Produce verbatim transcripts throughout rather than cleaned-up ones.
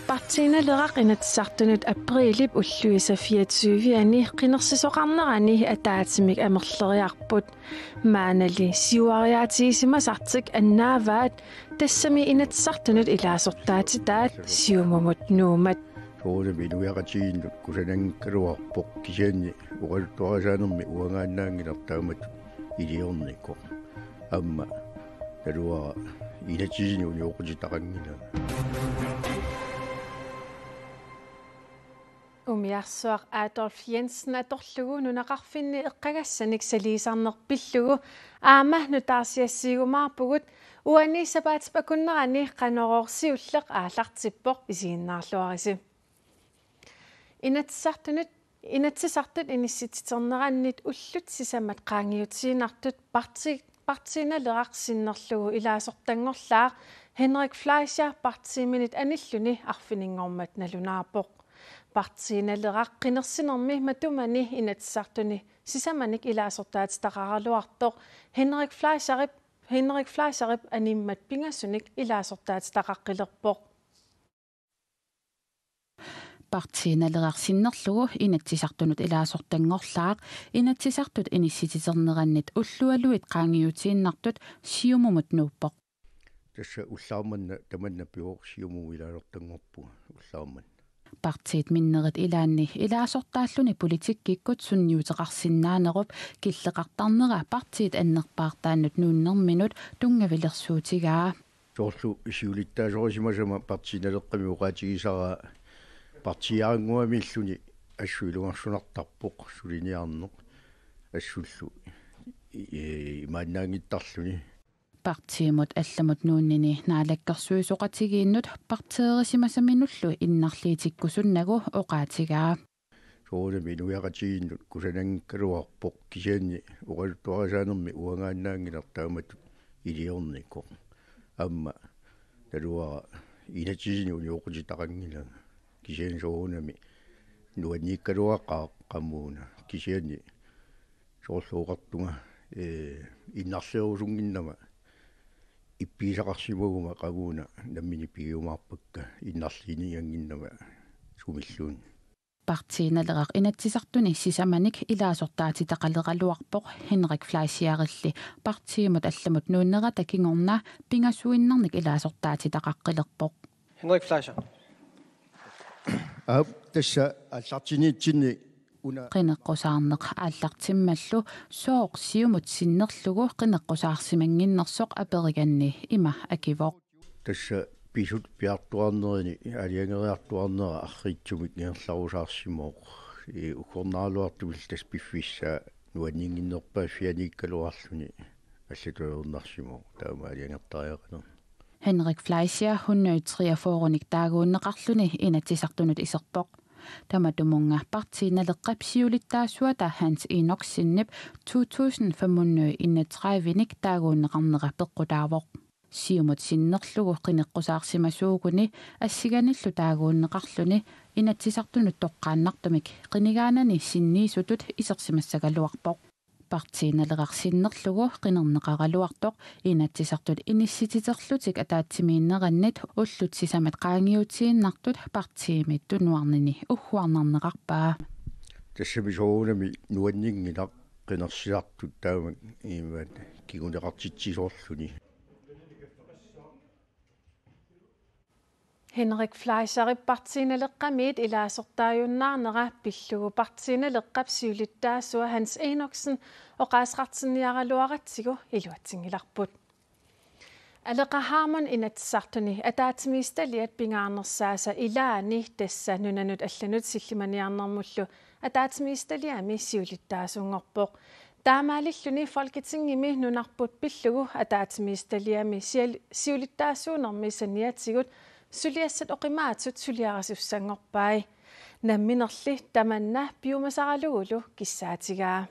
Partii Naleraq Inatsisartunut aprilip ulluisa fireogtyve-ani qinersisoqarnerani ataatsimik amerleriarput. Maannali siuariaatigisimasartik annaavaat, tassami Inatsisartunut ilaasortaatitaat Siumumut Nuummat. Soorunami inuiaqatigiinnut kusananngikkaluarpoq, kisianni oqaluttuarisaanermi uangaannaanngilaq taamatut iliornikoq. Aamma naluara inatsisinik unioqqutitaqanngilanga. Umiarsuaq Adolf Jensen atorlugu nunaqarfinni eqqagassanik saliisarneq pillugu aamma nutaarsiassiigumaarpugut. Uani sapaatip akunnerani Qanorooq siulleq aallartippoq, isiginnaarluarisi. Inatsisartunut, Inatsisartut inissitsiternerannit ullut sisamat qaangiutiinnartut parti-, Partii Naleraq sinnerlugu ilaasortanngorlaaq Henrik Fleischer partiiminit anilluni arfininngormat nalunaarpoq. Partii Naleraq qinersinermi matumani Inatsisartuni sisamanik ilaasortaatitaqaraluartoq Henrik Fleischerip, Henrik Fleischerip animmat pingasunik ilaasortaatitaqaqqilerpoq. Partii Naleraq sinnerlugu Inatsisartunut ilaasortanngorlaaq Inatsisartut inissitsiternerannit ullualuit qaangiutiinnartut Siumumut nuuppoq. Tassa ullaarmanna tamanna pivoq, Siumumut ilaasortanngorpunga ullaarmanna. Partiit minnerit ilaanni ilaasortaalluni politikkikkut sunniuteqarsinnaanerup killeqartarnera partiit annerpaartaannut nuunnerminut tunngavilersuutigaa. Soorlu siulittaasorisimasama Partii Naleqqami oqaatigisaraa partiiaranngoramiilluni assut ilungersunartarpoq suliniarneq, assullu i-, i-, imaannaanngittarluni. Partiimut allamut nuunnini naalakkersuisooqatigiinnut partiireerisimasaminullu innarliitikkusunnagu oqaatigaa. Soorunami inuiaqatigiinnut kusananngikkaluarpoq, kisianni oqaluttuarisaanermi uangaannaanngilaq taamatut iliornikoq. Aamma naluara inatsisinik unioqqutitaqanngilanga. Kisianni soorunami nuanniikkaluaqaaq qamuuna. Kisianni soorlu oqartunga, ee, innarlerusunnginnama ippigisaqarsimaguma qamuuna nammineq pigiumaarpakka innarliiniannginnama sumilluunniit. Partii Naleraq Inatsisartuni sisamanik ilaasortaatitaqaleraluarpoq Henrik Fleischerilli partiimut allamut nuunnerata kingorna pingasuinnarnik ilaasortaatitaqaqqilerpoq. Henrik Fleischer. Aap, tassa aallartiniitsinni una. Qineqqusaarneq aallartimmallu sooq Siumut sinnerlugu qineqqusaarsimannginnersoq aperiganni ima akivoq. Tassa pisut piartuarnerini, aalajangeriartuarnera arriitsumik ingerlarusaarsimavoq. Ii, uggornaraluartumillu tassa piffissaa nuanninnginnerpaaffianiikkaluarluni allatulernarsimavoq taama aalajangertariaqalerneq. Henrik Fleischer hundrede treogfyrrenik taaguunneqarluni Inatsisartunut iserpoq. Tamatumunnga Partii Naleqqap siulittaasuata Hans Enoksenip to tusind fem hundrede enogtredive-nik taaguunneqarnera peqqutaavoq. Siumut sinnerlugu qineqqusaarsimasuuguni assigiinngitsorlu taaguunneqarluni Inatsisartunut toqqaannartumik qinigaanani sinniisutut isersimassagaluarpoq. Partii Naleraq sinnerlugu qinerneqaraluartoq Inatsisartut inissitsiterlutik ataatsimiinnerannit ullut sisamat qaangiutiinnartut partiimi tunuarnini ugguarnarneqarpaa. Tassami soorunami nuanninngilaq qinersisartut taama imaat kinguneqartitsisoorluni. Henrik Fleischerip Partii Naleqqamiit ilaasortaajunnaarnera pillugu Partii Naleqqap siulittaasua Hans Enoksen oqaaseqartinniaraluaratsigu iluatsinngilarput. Aleqa Hammond Inatsisartuni ataatsimiititaliat pingaarnersaasa ilaani, tassa nunanut allanut sillimaniarnermullu ataatsimiititaliami siulittaasunngorpoq. Taamaalilluni Folketingimi nunarput pillugu ataatsimiititaliami sial-, siulittaasuunermi saniatigut suliassat oqimaatsut suliarisussanngorpai. Namminerli tamanna piumasaralugulu kissaatigaa.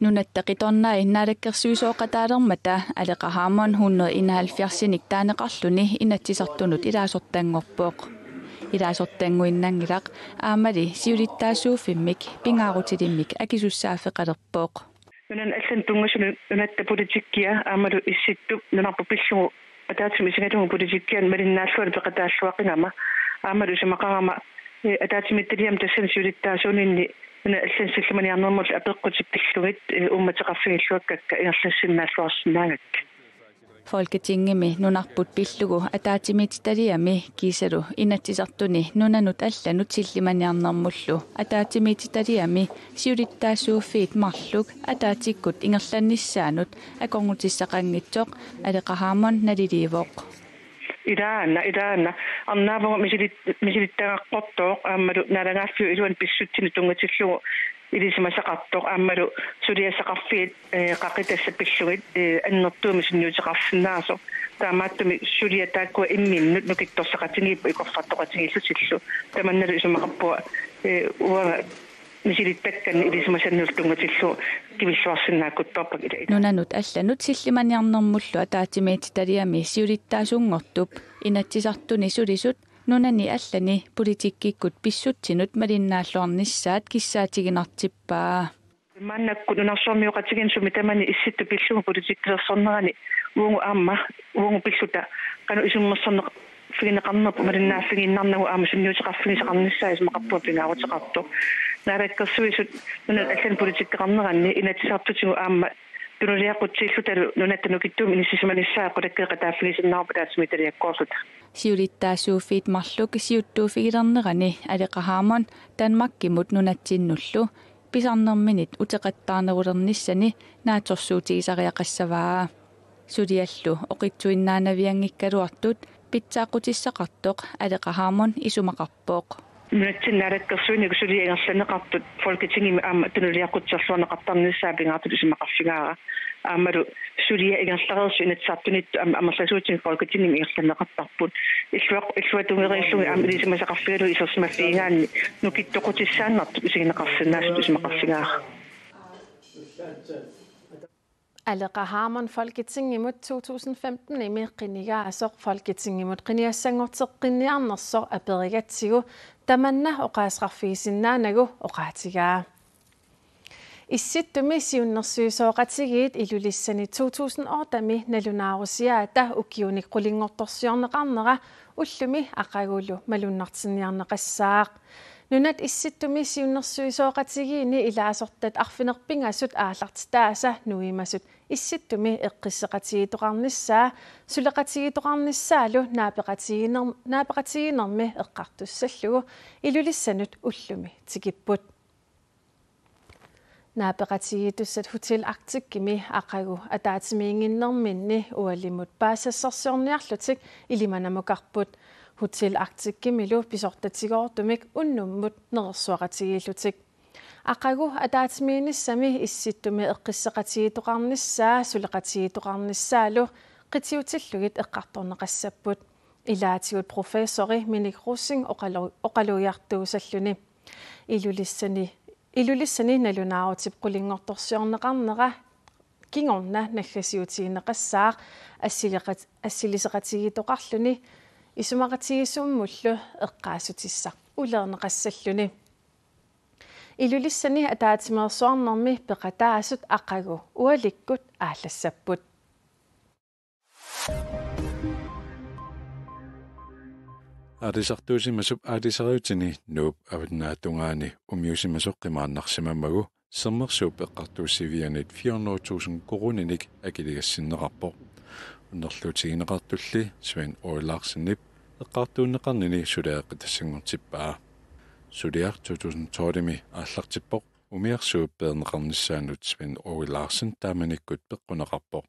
Nunatta qitornai naalakkersuisooqataalermata Aleqa Hammond hundrede enoghalvfjerds-inik taaneqarluni Inatsisartunut ilaasortanngorpoq. Ilaasortannguinnanngilaq aammali siulittaasuuffimmik pingaarutilimmik akisussaaffeqalerpoq. Nunanut allanut tunngasunut nunatta politikkia aammalu Issittup nunarput pillugu ataatsimut isigalugu politikkianut malinnaallualu peqataalluaqigama aammalu isumaqarama, eh, ataatsimiititaliami tassani siulittaasuuninni nunanut allanut sillimaniarnermullu apeqqutit pillugit, eh, uummateqarfigilluakkakka ingerlassinnaalluarsinnaagakkit. Folketingimi nunarput pillugu ataatsimiititaliami kiisalu Inatsisartuni nunanut allanut sillimaniarnermullu ataatsimiititaliami siulittaasuuffiit marluk ataatsikkut ingerlannissaannut akornutissaqanngitsoq Aleqa Hammond naliliivoq. Ilaana, ilaana. Arnaavunga misilit-, misilittagaqartoq aammalu naalagaaffiup iluani pissutsinut tunngatillugu ilisimasaqartoq aammalu suliassaqarfiit, eh, qaqitassat pillugit, eh, annertuumik sunniuteqarsinnaasoq. Taamaattumik suliat taakkua imminnut nukittorsaqatigiipput ikorfartoqatigiillutillu. Tamannalu isumaqarpunga, eh, uanga misilittakkanni ilisimasannullu tunngatillugu kivilluarsinnaaqquttorpakka ila ila. Nunanut allanut sillimaniarnermullu ataatsimiititaliami siulittaasunngortup Inatsisartuni sulisut nunani allani politikkikkut pissutsinut malinnaalluarnissaat kissaatiginartippaa. Maannakkut nunarsuarmioqatigiinni sumi tamani Issittup pillugu politikkilersornerani uagut aamma, uagut pilluta qanoq isummersorneq- figineqarnerput malinnaaffigiinnarnagu aamma sunniuteqarfigisaqarnissaa isumaqarpunga pingaaruteqartoq. Naalakkersuisut nunanut allanut politikkeqarneranni Inatsisartutigut aamma tunuliaqutsilluta nunatta nukittuumik inissisimanissaa qulakkeeqataaffigisinnaavarput ataatsimiititaliakkoorluta. Siulittaasuuffiit marluk siuttuuffigilernerani Aleqa Hammond Danmarkimut nunatsinnullu pisarnerminit uteqattaarnerulernissani naatsorsuutigisariaqassavaa. Suliallu oqitsuinnaanavianngikkaluartut pitsaaqqutissaqartoq Aleqa Hammond isumaqarpoq. Nunatsinni naalakkersuinikkut suliat ingerlanneqartut Folketingimi aamma tunuliaqutserluarneqartarnissaa pingaartutut isumaqarfigaara. Aammalu suliat ingerlareersut Inatsisartuniittut aamma amerlasuutinik Folketingimi ingerlanneqartarput. Illuat-, illuatungeriillugit aamma ilisimasaqarfigalugu isersimaffigigaanni nukittoqqutissaannartut isigineqarsinnaasutut isumaqarfigaara. Aleqa Hammond Folketingimut to tusind femten-imi qinigaasoq Folketingimut qinigassanngorteqqinniarnersoq aperigatsigu tamanna oqaaseqarfigisinnaanagu oqaatigaa. Issittumi siunnersuisoqatigiit Ilulissani to tusind otte-mi nalunaarusiaata ukiunik qulinngortorsiorneqarnera ullumi aqagulu malunnartinniarneqassaaq. Nunat Issittumi siunnersuisoqatigiinni ilaasortat arfineq-pingasut aallartitaasa nuimasut Issittumi eqqisseqatigiittoqarnissaa suleqatigiittoqarnissaalu naapeqatigiinner-, naapeqatigiinnermi eqqartussallugu Ilulissanut ullumi tikipput. Naapeqatigiittussat Hotel Arcticimi aqagu ataatsimiinnginnerminni ualimut paasisassarsiorniarlutik ilimanamukarput. Hotel Arcticimilu pisortatigoortumik unnummut nerersuaqatigiillutik. Aqagu ataatsimiinnissami Issittumi eqqisseqatigiittoqarnissaa suleqatigiittoqarnissaalu qitiutillugit eqqartorneqassapput. Ilaatigut professori Minik Rosing oqalu-, oqalugiartuusalluni. Ilulissani, Ilulissani nalunaarutip qulinngortorsiorneqarnera kingorna naggasiutigineqassaaq assileqat-, assiliseqatigiittoqarluni isumaqatigiissummullu eqqaassutissaq uleerneqassalluni. Ilulissani ataatsimeersuarnermi peqataasut aqagu ualikkut aallassapput. Aalisartuusimasup aalisariutini Nuup avannaatungaani umiusimasoq qimaannarsimammagu Sermersuup Eqqartuussivianit fire hundrede tusind koruuninik akiligassinneqarpoq. Unnerluutigineqartulli Svend Aage Larsenip eqqartuunneqarnini suliareqqitassanngortippaa. Suliaq to tusind tolvimi aallartippoq. Umiarsuup peerneqarnissaanut Svend Aage Larsen taamanikkut peqquneqarpoq.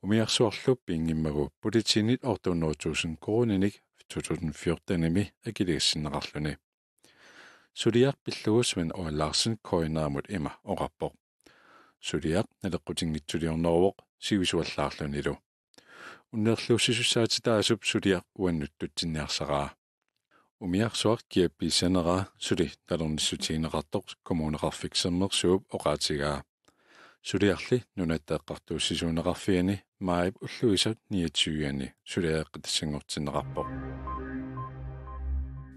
Umiarsuarlu piinngimmagu politiinit otte hundrede tusind koruuninik to tusind fjortenimi akiligassinneqarluni. Suliaq pillugu Svend Aage Larsen K N R-mut ima oqarpoq: Suliaq naleqqutinngitsuliorneruvoq sivisuallaarlunilu. Unnerluussisussaatitaasup suliaq uannut tutsinniarsaraa. Umiarsuaq kiapiissaneraa suli nalornissutigineqartoq Kommuneqarfik Sermersuup oqaatigaa. Suliarli Nunatta Eqqartuussisuuneqarfiani maajip ulluisa niogtyve-ani suliareqqitassanngortinneqarpoq.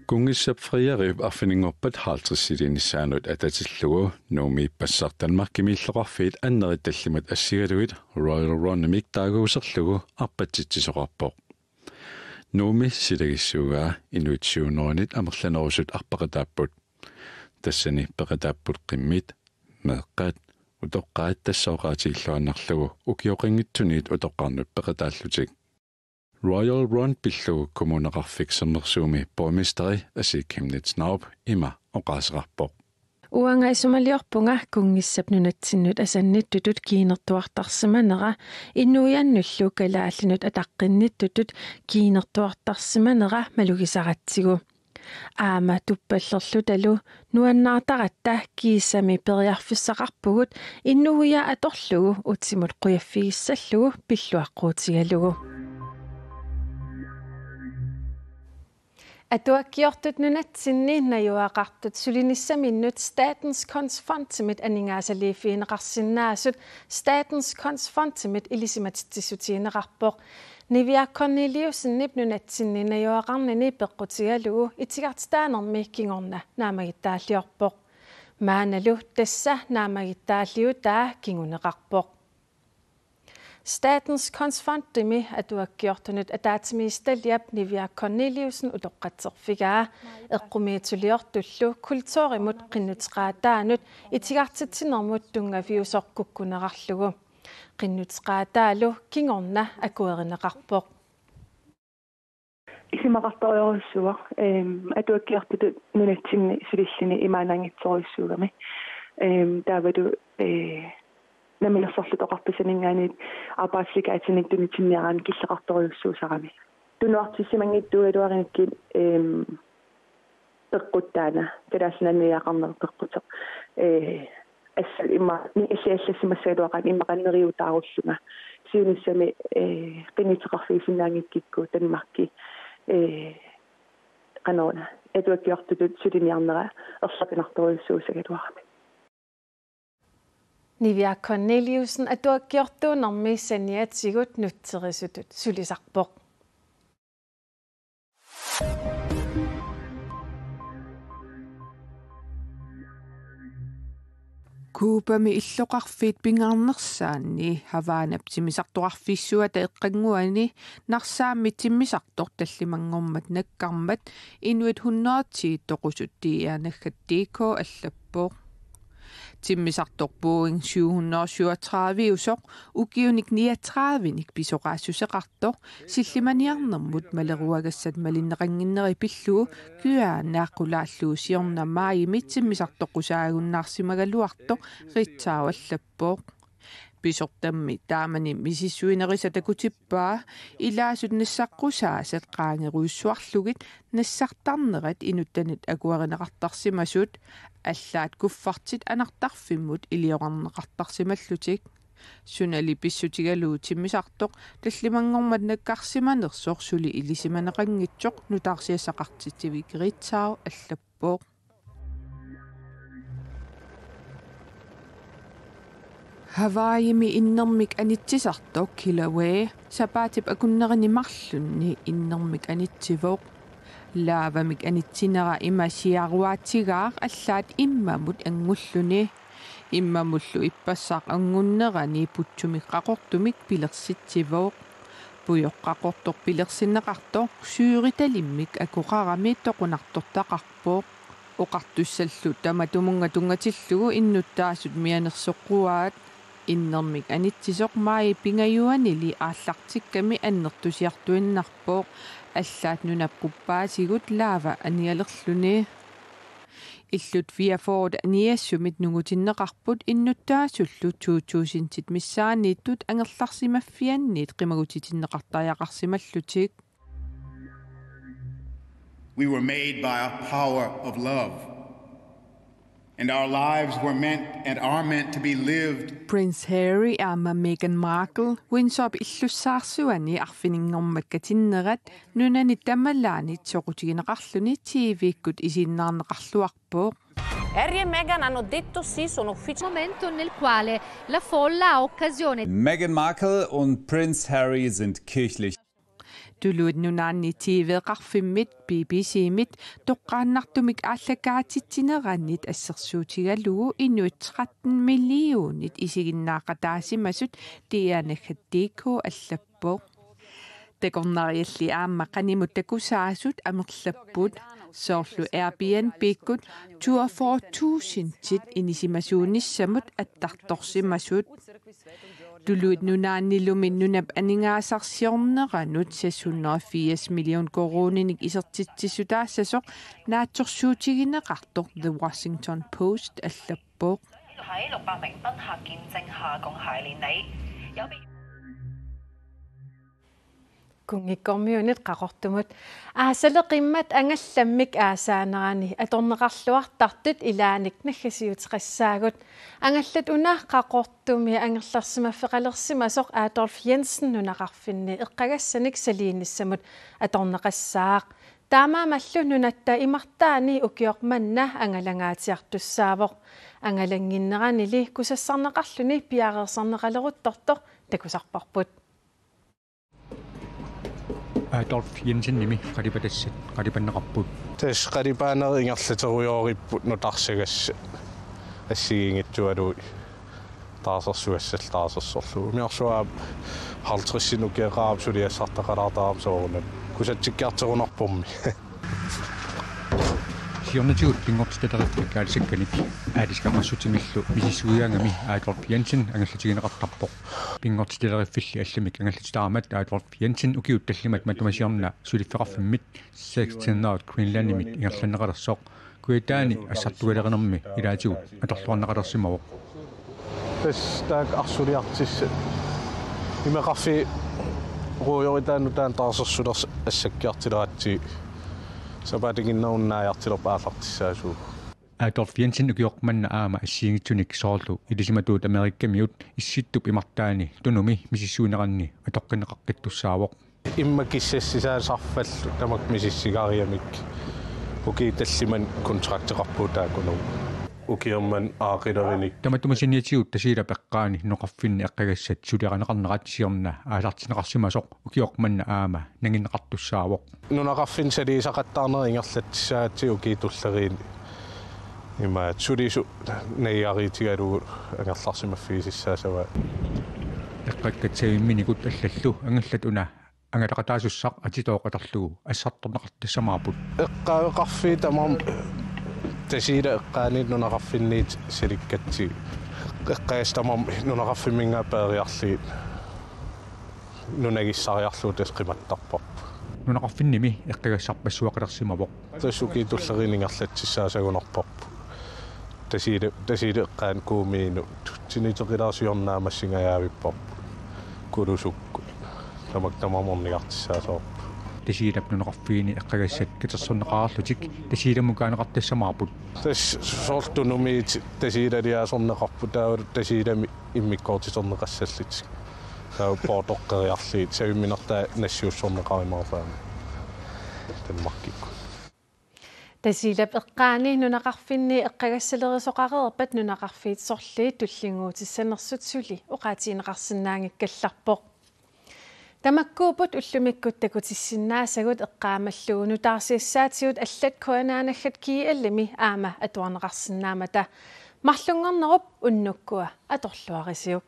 Kunngissap Frederiup arfininngorpat halvtredsiliinissaanut atatillugu Nuummi ippassaq Danmarkimi illoqarfiit annerit tallimat assigalugit Royal Runimik taaguuserlugu arpatsitsisoqarpoq. Nuummi silagissuugaa inuit syv hundredenit amerlanerusut arpaqataapput. Tassani peqataapput qimmit, meeqqat, utoqqaat tassa oqaatigilluinnarlugu ukioqanngitsuniit utoqqarnut peqataallutik. Royal Run pillugu Kommuneqarfik Sermersuumi borgmesteri Asii Chemnitz Narup ima oqaaseqarpoq. Uanga isumaliorpunga kunngissap nunatsinnut asannittutut kiinertuartarsimanera inuiannullu kalaallinut ataqqinnittutut kiinertuartarsimanera malugisaratsigu. Aamma tuppallerlutalu nuannaartaratta kiisami periarfissaqarpugut inuia atorlugu utimut qujaffigissallugu pilluaqquutigalugu. Atuakkiortut nunatsinni najugaqartut sulinissaminnut Statens Kunstfondimit aningaasaliiffigineqarsinnaasut Statens Kunstfondimit ilisimatitsissutigineqarpoq. Niviaq Korneliussenip nunatsinni najugaqarnini peqqutigalugu itigartitaanermi kingorna naammagittaalliorpoq. Maannalu tassa naammagittaalliutaa kinguneqarpoq. Statens Kunstfondimi atuakkiortunut ataatsimiititaliap Niviaq Korneliussen utoqqatserfigaa eqqumiitsuliortullu kulturimut qinnuteqaataanut itigartitsinermut tunngaviusoq kukkunerarlugu. Qinnuteqaataalu kingorna akuerineqarpoq. Isumaqartorujussuuvoq, ehm, atuakkiortutut nunatsinni sulilluni imaannaanngitsorujussuugami. Ehm, taavalu, eh, Namminersorlutik Oqartussaninngaanniit aappaassilikaatsinnik tunitinniaraanni killeqartorujussuusarami. Tunuartissimanngitsuugaluarinikkit, ehm, peqquttaana, Kalaallit Nunaanniiaqarneq peqquteq. Eh, assut immaqa, ni-, assi allassimassagaluaqaanga immaqa neriutaarullunga. Siunissami, eh, qinnuteqarfigisinnaanngikkikku Danmarki, eh, qanoruna, atuakkiortutut suliniarnera ersarinartorujussuussagaluarami. Niviaq Korneliussen atuakkiortuunermi saniatigut nutserisutut sulisarpoq. Cubami illoqarfiit pingaarnersaanni Havanap timmisartoqarfigissuata eqqannguani Narsaammi timmisartoq tallimanngormat nakkarmat inuit hundrede ti toqusut D R naggat D K allappoq. Timmisartoq Boeing syv hundrede syvogtredive-usoq ukiunik niogtredivenik pisoqaassuseqartoq sillimaniarnermut maleruagassat malinneqannginneri pillugu Guyana qulaallugu siorna maajimi timmisartoqqusaagunnaarsimagaluartoq Ritzau allappoq. Pisortammi taamani misissuinerisa takutippaa ilaasut nassaqqusaasat qaangerujussuarlugit nassartarnerat inuttanit akuerineqartarsimasut, allaat kuffertit anartarfimmut iliorarneqartarsimallutik. Sunali pissutigalugu timmisartoq tallimanngormat nakkarsimanersoq suli ilisimaneqanngitsoq nutaarsiassaqartitsivik Ritzau allappoq. Hawaiimi innermik anitsisartoq Kilauea sapaatip akunnerini marlunni innermik anitsivoq. Lavamik anitsinera ima siaruaatigaaq allaat immamut angulluni. Immamullu ippassaq angunnerani putsumik qaqortumik pilersitsivoq. Pujoq qaqortoq pilersinneqartoq syritalimmik akoqarami toqunartortaqarpoq. Oqartussallu tamatumunnga tunngatillugu innuttaasut mianersoqquaat. Innermik anitsisoq maajip pingajuanili aallartikkami annertusiartuinnarpoq, allaat nunap quppaatigut lava anialerluni. Illut fireogfyrre niassumit nungutinneqarput innuttaasullu to tusindit missaanniittut angerlarsimaffianniit qimagutitinneqartariaqarsimallutik. We were made by a power of love. And our lives were meant and are meant to be lived. Prince Harry aamma Meghan Markle Windsorp illussaarsuani arfininngormat katinnerat nunani tamalaani soqutigineqarluni T V-kkut isiginnaarneqarluarpoq. Harry e Meghan hanno detto sì, sono ufficialmente. Momento nel quale la folla ha occasione. Meghan Markle und Prince Harry sind kirchlich. Tuluit Nunaanni T V-qarfimmit B B C-mit toqqaannartumik aallakaatitsineranit assersuutigalugu inuit tretten millionit isiginnaaqataasimasut D R N K allappoq. Takornarialli aamma qanimut takusaasut amerlapput, soorlu Airbnb-kkut toogfyrre tusindit inisimasuunissamut attartorsimasut. Tuluit Nunaannilumi nunap aningaasarsiorneranut seks hundrede og firs million koruuninik isertitsissutaassasoq naatsorsuutigineqartoq The Washington Post allappoq. 喺六百名賓客見證下共偕連理，有別 Kunngikkormiunit Qaqortumut. Aasaleqimmat angallammik aasaanerani atorneqarluartartut ilaannik naggasiuteqassaagut. Angallat una Qaqortumi angerlarsimaffeqalersimasoq Adolf Jensen nunaqarfinni eqqagassanik saliinissamut atorneqassaaq. Taamaammallu nunatta imartaani ukioq manna angalangaatsiartussaavoq. Angalannginneranili kusassarneqarluni piareersarneqaleruttortoq takusarparput. Adolf Jensenimi qalipatassat qalipanneqarput. Tassa qalipaanerit ingerlaterujooripput nutarsagassat assigiinngitsualuit taarsersugassallu taarsersorlugu. Umiarsuaq halvtredsinik ukioqarami suliassartaqalaartarami soorunami. Kusatsikkiartorunarpormi. Siornatigut pinngortitaleriffik aalisakkanik aalisikaqarsutimillu misissuigaangami Adolf Jensen angallatigineqartarpoq. Pinngortitaleriffilli allamik angallatitaramat Adolf Jensen ukiut tallimat matuma siorna suliffeqarfimmit Sixteen North Greenlandimit ingerlanneqalersoq kujataani assartugalerinermi ilaatigut atorluarneqalersimavoq. Tassa taakku arsuliartissat imeqarfiit ruujoritaanut taanna taarsersulersut assakkiartileratsigit sapaatip-akunnera naajartulerpoq aallartissaasugut. Adolf Jensen ukioq manna aamma assigiinngitsunik soorlu Ilisimatuut Amerikamiut Issittup imartaani Tunumi misissuineranni atoqqinneqaqqittussaavoq. Immaqa kissassisaassarfallu tamakku misissigarigamikku ukiut tallimanik kontrakteqarpugut taakkununnga. Ukioq manna aaqqilerenik. Tamatuma saniatigut Tasiilap eqqaani nunaqarfinni eqqagassat suliarineqarnerat siorna aallartinneqarsimasoq ukioq manna aamma nanginneqartussaavoq. Nunaqarfinni saliisaqattaarnerit ingerlatsissaagatsigit ukiut tulleriinni. Imaattoq sulisut nagigariitigalugu angerlarsimaffigisassaassavaat. Eqqakkat savimminikut allallu angallat una angalaqataasussaq atitooq atorlugu assartorneqartassamaarput. Eqqaaveqarfiit tamarmik Tasiilap eqqaani nunaqarfinniit salikkatsigit. Eqqagassat tamarmik nunaqarfimminngaanniit peeriarlugit nunagissariarlugu tassa qimattarparput. Nunaqarfinnimi eqqagassarpassuaqalersimavoq. Tassa ukiut tulleriinni ingerlatsissaasagunarparput. Tasiila-, Tasiilap eqqaani Kuumiinut tiniteqilaarsiornaamassingajaavipparput. Kulusukkut. Tamakku tamarmik ornigartissaassavarput. Tasiilap nunaqarfiini eqqagassat katersorneqarlutik Tasiilamukaanneqartassamaarput. Tassa soorlu Tunumiit Tasiilaliaasorneqarput taavalu Tasiilami immikkoortiterneqassallutik. Taava poortoqqeriarlugit savimminertaa nassiussorneqarumaarpaami Danmarkikkut. Tasiilap eqqaani nunaqarfinni eqqagassalerisoqareerpat nunaqarfiit sorliit tullinnguutissanersut suli oqaatigineqarsinnaanngikkallarpoq. Tamakkuupput ullumikkut takutissinnaasagut eqqaamallugu nutaarsiassaatigut allat K N R-naggat G L-imi aamma atuarneqarsinnaammata. Marlunngornerup unnukkua atorluarisiuk.